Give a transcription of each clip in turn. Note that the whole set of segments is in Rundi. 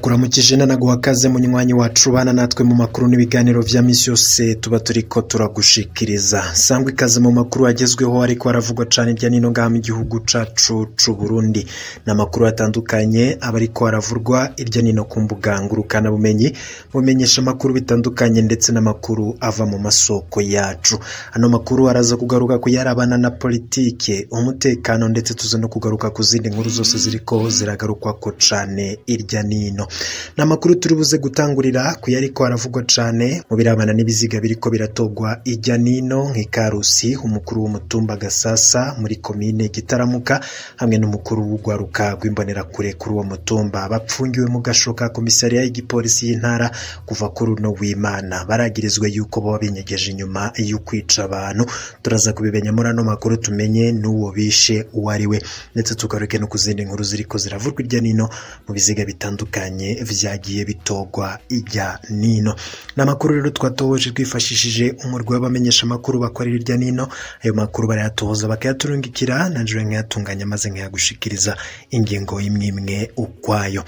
Ndakuramukije nanaguha kaze munywanyi wacu bana natwe mu makuru n'ibiganiro vya misi yose tuba turiko turagushikiriza. Sangwa ikaze mu makuru agezweho ariko aravugwa cane irya nino ngaha mu gihugu cacu c'u Burundi. N'amakuru atandukanye aba ariko aravurwa irya nino ku mbuga ngurukana bumenyi, mumenyesha amakuru bitandukanye ndetse n'amakuru ava mu masoko yacu. Ano makuru araza kugaruka kuyarabana na politike, umutekano ndetse tuza no kugaruka ku zindi nkuru zose ziriko ziragarukwako cane irya nino. N'amakuru turi buze gutangurira kuyariko aravugwa cane mu birabana n'ibiziga biriko biratogwa irya nino nk'Ikarusi, umukuru w'umutumba Gasasa muri komine Gitaramuka hamwe n'umukuru w'ugwaruka rw'imbonerakure kuri uwo mutumba bapfungiwe mu gasho ka komisariya y'igipolisi y'intara kuva kuri uno w'Imana. Baragirizwe yuko boba binyegeje inyuma y'ukwica abantu. Turaza kubimenya muri ano makuru tumenye n'uwo bishe uwo ari we, ndetse tugaruke no ku zindi nkuru ziriko ziravurwa irya nino mu biziga bitandukanye vyagiye bitogwa irya nino. N'amakuru rero twatohoje twifashishije umurwi w'abamenyesha amakuru bakorera irya nino. Ayo makuru barayatohoza bakayaturungikira, nanje nkayatunganya maze nkayagushikiriza ingingo imwe imwe ukwayo.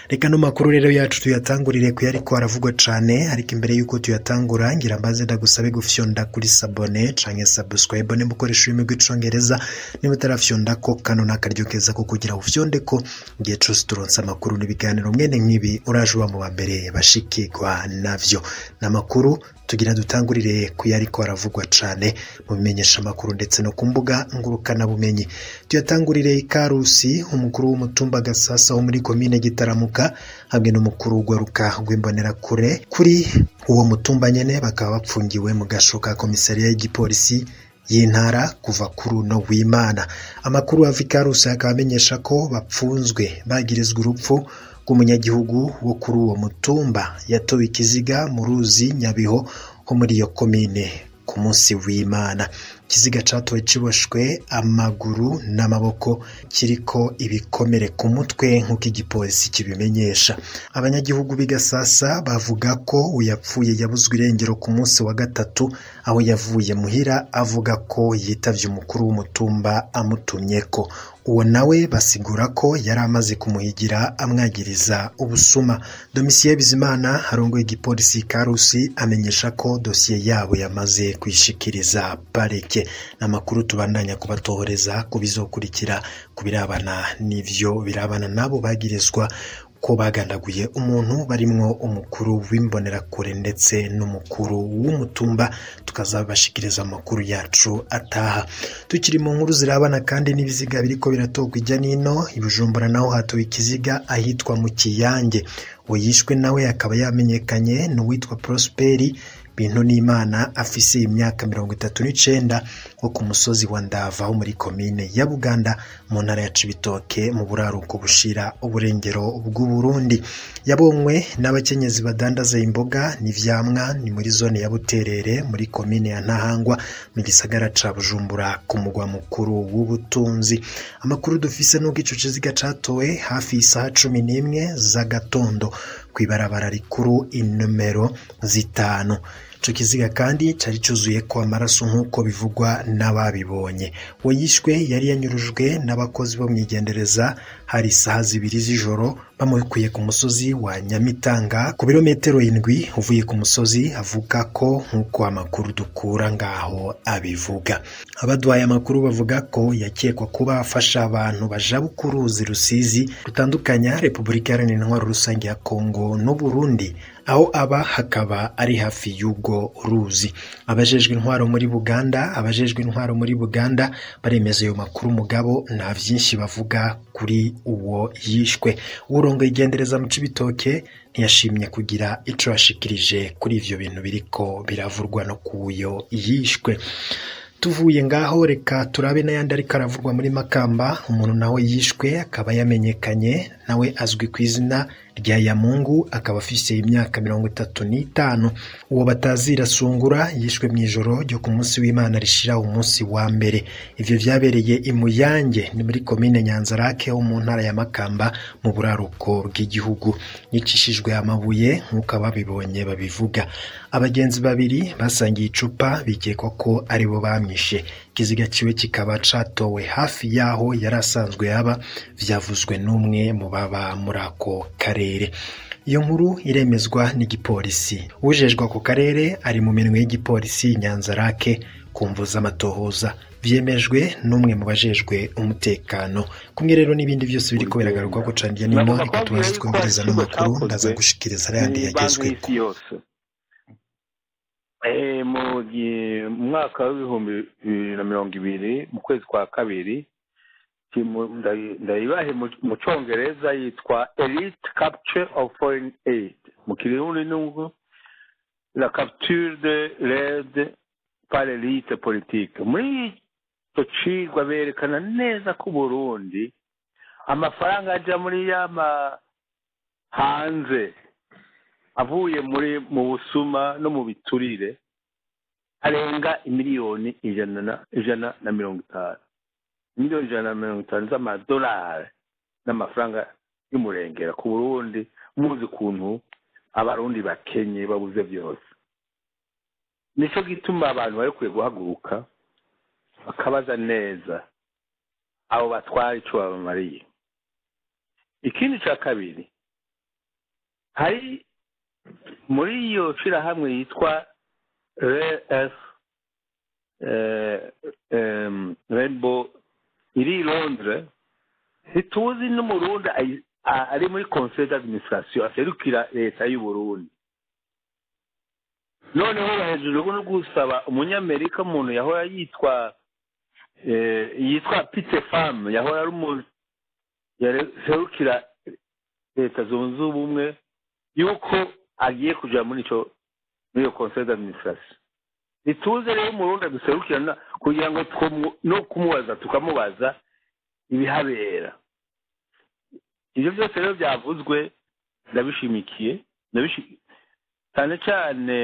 Reka no makuru rero yacu tuyatangurire kuyariko aravugwa cane, ariko imbere yuko tuyatangura ngira mbaze ndagusabe gufyonda kuri sabone canke subscribe nimba ukoresha ururimi rw'icongereza. Niba utarafyonda ko kano n'akaryo keza ko kugira ufyonde ko igihe cose turonse amakuru n'ibiganiro mwene nk'ibi uraje uba mu ba mbere bashikirwa navyo. N'amakuru tugira dutangurire kuyariko aravugwa cane mu bimenyesha amakuru ndetse no ku mbuga ngurukana bumenyi. Tuyatangurire Ikarusi, umukuru w'umutumba Gasasa wo muri komine Gitaramuka hamwe n'umukuru w'ugwaruka rw'imbonerakure kuri uwo mutumba nyene bakaba bapfungiwe mu gasho ka komisariya y'igipolisi y'intara kuva kuri uno w'Imana. Amakuru ava Ikarusi akaba amenyesha ko bapfunzwe bagirizwa urupfu rw'umunyagihugu wo kuri uwo mutumba yatowe ikiziga mu ruzi Nyabiho ho muri iyo komine ku munsi w'Imana. Ikiziga catowe ciboshwe amaguru n'amaboko, kiriko ibikomere ku mutwe nk'uko igipolisi kibimenyesha. Abanyagihugu b'i Gasasa bavuga ko uyapfuye yabuzwe irengero ku munsi wa gatatu, aho yavuye muhira avuga ko yitavye umukuru w'umutumba amutumyeko. Uwo nawe basigura ko yari amaze kumuhigira amwagiriza ubusuma. Domitien Bizimana arongoye igipolisi Karusi amenyesha ko dosiye yabo yamaze kwishikiriza parike. N'amakuru tubandanya kubatohoreza kubizokurikira kubirabana n'ivyo birabana nabo bagirizwa ko bagandaguye umuntu barimwo umukuru w'imbonerakure ndetse n'umukuru w'umutumba. Tukazabashikiriza amakuru yacu ataha. Tukiri mu nkuru zirabana kandi n'ibiziga biriko biratogwa ijya nino, i Bujumbura naho hatowe ikiziga ahitwa mu Kiyange. Uwo yishwe nawe akaba yamenyekanye n'uwitwa Prosperi Bintu n'Imana afise imyaka 39 wo ku musozi wa Ndava ho muri komine ya Buganda mu ntara ya Cibitoke mu buraruko bushira uburengero bw'u Burundi. Yabonywe n'abakenyezi badandaza imboga n'ivyamwa ni muri zone ya Buterere muri komine ya Ntahangwa mu gisagara ca Bujumbura ku mugwa mukuru w'ubutunzi. Amakuru dufise nuko ico kiziga catowe hafi isaha 11 z'agatondo kw'ibarabara rikuru inomero 5. Ico kiziga kandi cari cuzuye ko amaraso nk'uko bivugwa n'ababibonye. Uwo yishwe yari yanyurujwe n'abakozi bo mwigendereza hari isaha 2 z'ijoro, bamukuye ku musozi wa Nyamitanga ku birometero 7 uvuye ku musozi avuga ko nk'uko amakuru dukura ngaho abivuga. Abaduhaye amakuru bavuga ko yakekwa kuba afasha abantu bajabuka uruzi Rusizi rutandukanya Repubulika Iharanira Intwaro Rusange ya Kongo n'Uburundi, aho aba hakaba ari hafi y'ubwo ruzi. Abajejwe intwaro muri Buganda baremeza ayo makuru, mugabo nta vyinshi bavuga kuri uwo yishwe. Urongo igendereza mu Cibitoke ntiyashimye kugira ico yashikirije kuri ivyo bintu biriko biravurwa no kuyo yishwe. Tuvuye ngaho reka turabe n'ayandi ariko aravurwa muri Makamba. Umuntu nawe yishwe akaba yamenyekanye, nawe azwi ku izina rya Yamungu, akaba afise imyaka 35. Uwo batazira Sungura yishwe mw'ijoro ryo ku munsi w'Imana rishira umunsi wa mbere. Ivyo vyabereye i Muyange ni muri komine Nyanzarake ho mu ntara ya Makamba mu buraruko bw'igihugu. Yicishijwe amabuye nk'uko ababibonye babivuga. Abagenzi babiri basangiye icupa bikekwa ko aribo bamwishe. Ikiziga ciwe kikaba catowe hafi yaho yari asanzwe yaba, vyavuzwe n'umwe mu baba muri ako karere. Iyo nkuru iremezwa n'igipolisi. Uwujejwe ako karere ari mu minwe y'igipolisi Nyanzarake ku mvo z'amatohoza, vyemejwe n'umwe mu bajejwe umutekano. Kumwe rero n'ibindi vyose biriko biragarukwa cane hirya no hino, reka tubanze twumvirize ano makuru, ndaza gushikiriza ayandi yagezweko. Mu mwaka w'2020 mu kwezi kwa kabiri, ndayibahe mu Congereza yitwa Elite Capture of Foreign Aid, mu Kirundi nungu la capture de l'aide par l'élite politique. Muri ico cigwa berekana neza ko Burundi amafaranga aja muri yama hanze avuye muri mu busuma no mu biturire arenga imiliyoni 150, miliyoni 150 z'amadolari n'amafaranga y'umurengera ku Burundi. Muzi ukuntu abarundi bakenye babuze byose. Nico gituma abantu barikwiye guhaguruka bakabaza neza abo batwara ico babamariye. Ikindi ca kabiri, hari muri iyo shirahamwe yitwa RF Rainbow iri i Londres, ntituzi n'umurundi ari muri conseil d'administration aserukira leta y'u Burundi. Noneho bahejeje no gusaba umunyamerika, umuntu yahora yitwa Peter Pham, yahora ari umuntu yaserukira leta zunze ubumwe, yuko agiye kuja muri iyo conseil d'administration. Ntituze rero umurundi aduserukira kugira ngo no kumubaza tukamubaza ibihabera. Ivyo byose rero byavuzwe ndabishimikiye, cyane cyane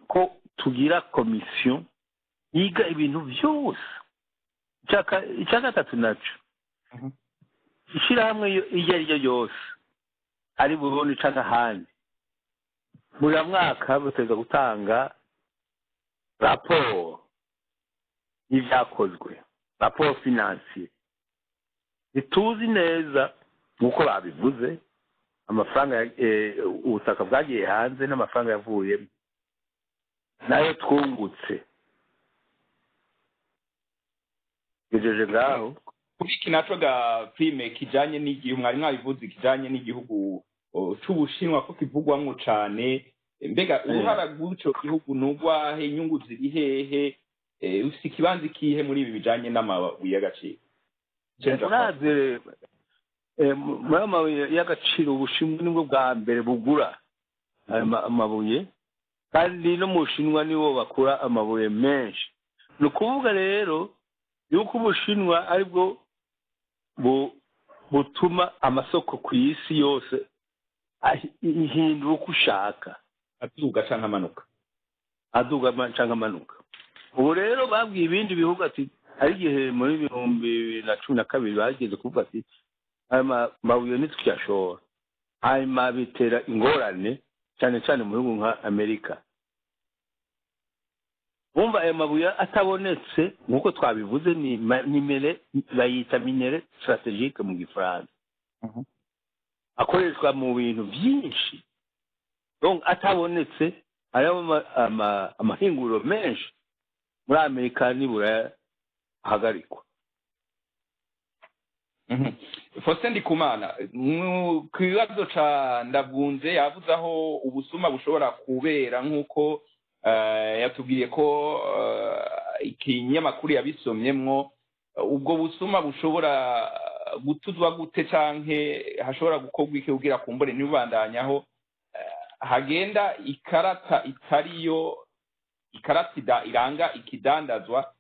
ko tugira komisiyo yiga ibintu byose. Icya gatatu naco, ishirahamwe iryo ari ryo ryose ari Burundi canke ahandi, buri mwaka bateza gutanga raporo y'ivyakozwe, raporo financier. Ntituzi neza nk'uko babivuze amafaranga, ubutaka bwagiye hanze n'amafaranga yavuyemo nayo twungutse. Gejeje ngaho. Kubiki naco ga prime kijanye n'igihe mwari mwabivuze kijanye n'igihugu c'Ubushinwa ko kivugwamwo cane, mbega uruhara rw'ico gihugu nugwahe, inyungu ziri hehe, ufise ikibanza ikihe muri ibi bijanye n'amabuye y'agaciro? Urazi muri amabuye y'agaciro Ubushinwa nibwo bwa mbere bugura ayo amabuye, kandi no mu Bushinwa nibo bakura amabuye menshi. Ni ukuvuga rero yuko Ubushinwa aribwo butuma amasoko ku isi yose ihindura uko ushaka, aduga canke amanuka, aduga canke amanuka. Ubu rero babwiye ibindi bihugu ati hari igihe muri 2012 bageze kuvuga ati aya mabuye ntituyashora, hanyuma bitera ingorane cyane cyane mu bihugu nka Amerika. Bumva ayo mabuye atabonetse nk'uko twabivuze, ni minere, bayita minere stratégique mu Gifaransa, akoreshwa mu bintu byinshi. Donc atabonetse hariho amahinguriro menshi muri Amerika nibura ahagarikwa. Faustin Ndikumana, ku kibazo ca Ndabunze yavuze aho ubusuma bushobora kubera, nk'uko yatubwiye ko ikinyamakuru yabisomyemwo, ubwo busuma bushobora gutuzwa gute canke hashobora gukorwa iki kugira kumbure ntibubandanyaho hagenda ikarata itariyo, ikarata iranga ikidandazwa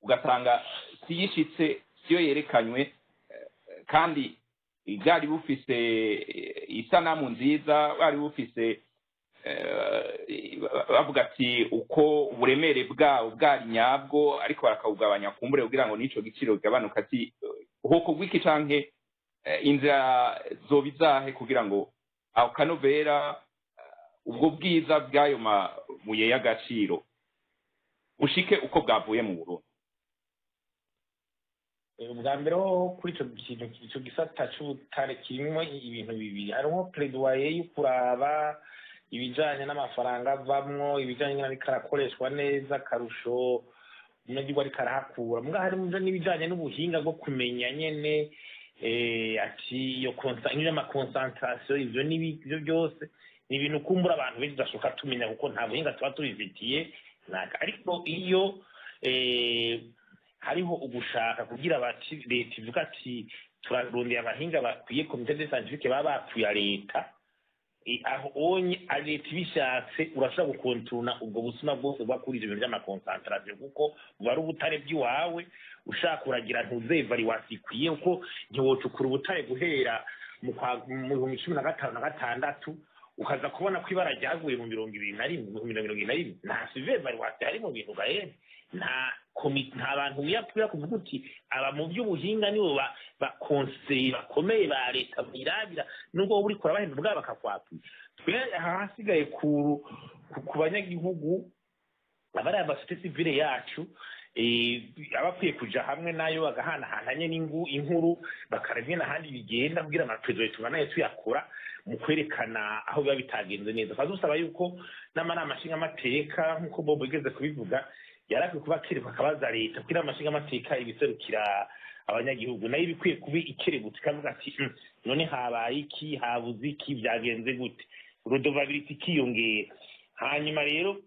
ugasanga siyishitse siyo yerekanywe, kandi bwari bufise isanamu nziza, bwari bufise bavuga ati uko uburemere bwawo bwari nyabwo, ariko barakawugabanya kumbure kugira ngo nico giciro kigabanuka. Ati hoko gwiki canke inzira zobizahe kugira ngo aho kanovera ubwo bwiza bw'ayo mabuye y'agaciro ushike uko bwavuye mu Burundi? Ubwa mbere ho kuri ico kintu, ico gisata c'ubutare kirimwo ibintu bibiri. Hariho plaidoyer yo kuraba ibijanye n'amafaranga avamwo, ibijanye n'ariko arakoreshwa neza, akarusho umunyagihugu ariko arahakura. Muga harimo n'ibijanye n'ubuhinga bwo kumenya nyene ati iyo ama concentration, ivyo n'ibyo byose ni ibintu kumbura abantu benshi tudashoka tumenya kuko nta buhinga tuba tubifitiye. Ariko iyo hariho ugushaka kugira bati leta ivuga ati turarondeye abahinga bakwiye, comité de scientifique baba bapfuye leta, aho onye leta ibishatse urashobora gukontorona ubwo busuma bwose buba kuri ivyo bintu vy'ama concentration, kuko buba ari ubutare bw'iwawe. Ushaka uragira ntuze évaluation ikwiye, kuko ntiwocukura ubutare guhera mu 2015 na 6 ukaza kubona ko ibara ryaguye mu 2021, mu 2021. Nta suivi évaluation hari mu bintu gahene, nta komite, nta bantu wiyapfuye kuvuga uti aba mu by'ubuhinga nibo ba conseillers bakomeye ba leta birabira, nubwo wowe uriko urabahemba bwabo bakakwapfuye. Twe ahasigaye ku banyagihugu, abari aba société civile yacu, abakwiye kuja hamwe nayo bagahanahana nyene inkuru, bakaraba ingene ahandi bigenda kugira amaperezida tubanaye tuyakora mu kwerekana aho biba bitagenze neza. Tukaba dusaba yuko n'amanama nshingamateka, nk'uko Bobo igeze kubivuga, yarakwiye kuba akerekwa akabaza leta, kuko inama nshingamateka ibiserukira abanyagihugu, nayo ibikwiye kuba ikerebutse ikavuga ati: "None habaye iki? Habuze iki? Byagenze gute?" Redevabilité ikiyongera. Hanyuma rero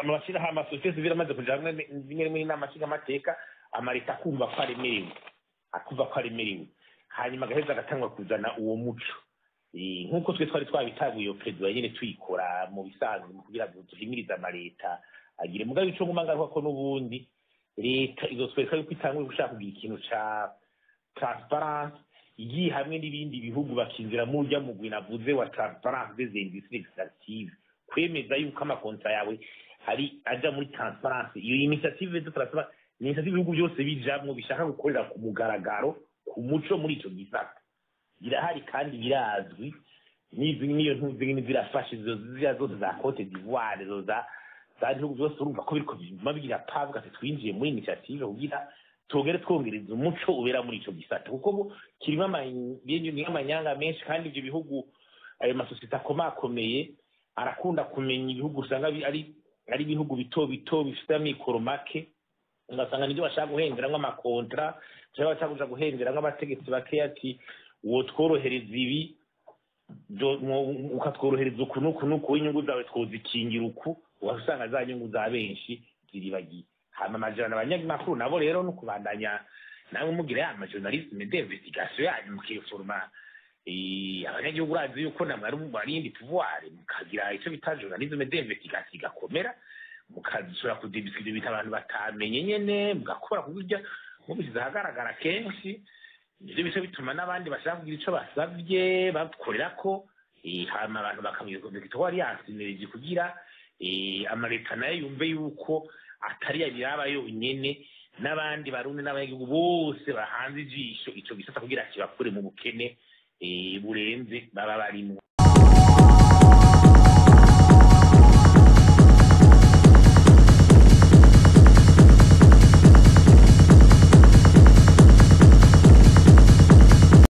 amashyirahamwe, ama société civile amaze kuja hamwe rimwe rimwe n'inama nshingamateka, amareta akumva ko aremerewe, hanyuma agaheza agatangwa kuzana uwo muco. Nk'uko twe twari twabitaguye iyo plaidoyer nyene tuyikora mu bisanzwe mu kugira ngo duhimirize amareta agire. Mugabo ico nguma ngaruka ko n'ubundi leta izotwereka yuko itanguye gushaka kugira ikintu ca transparence, igiye hamwe n'ibindi bihugu bakinjira mu urya mugwi navuze wa transparence des industries extractives, kwemeza yuko ama contrats yawe ari aja muri transparence. Iyo initiative de transparence ni initiative ibihugu byose bijamwo bishaka gukorera ku mugaragaro, ku muco muri ico gisata. Irahari kandi birazwi n'izi niyo ntuzi nyine zirafasha izo ziriya zose za Cote d'Ivoire, zo za bihugu byose. Urumva ko biriko biguma bigira pavuga ati twinjiye muri initiative kugira tongere twongereza umuco ubera muri ico gisata, kuko kirimo amanyanga menshi. Kandi ivyo bihugu, ayo masosiyete akomakomeye arakunda kumenya ibihugu usanga ari ibihugu bito bito bifite amikoro make, ugasanga nibyo bashaka guhengeramwo ama contrats cyangwa bashaka kuja guhengeramwo abategetsi bakeya, ati uwo tworohereza ibi, ukatworohereza uku n'uku n'uku, inyungu zawe twozikingira uku, ugasanga za nyungu za benshi ziribagiye. Hama amajana abanyamakuru nabo rero no kubandanya namwe mugira ya ma journalisme d'investigation yanyu, mukiforma abanyagihugu. Urazi yuko namwe ari iyindi pouvoir, mukagira icyo bita journalisme d'investigation igakomera, mukashobora kudibisa ibyo bintu abantu batamenye nyene, mugakora ku buryo mubishyize ahagaragara kenshi. Nivyo bice bituma n'abandi bashaka kugira ico basavye bakorera ko hama abantu bakamenya ko ari yansimirije kugira amaleta nayo yumve yuko atari yabiraba yonyene, n'abandi Barundi n'abanyagihugu bose bahanze ijisho ico gisata kugira kibakure mu bukene burenze baba barimwo.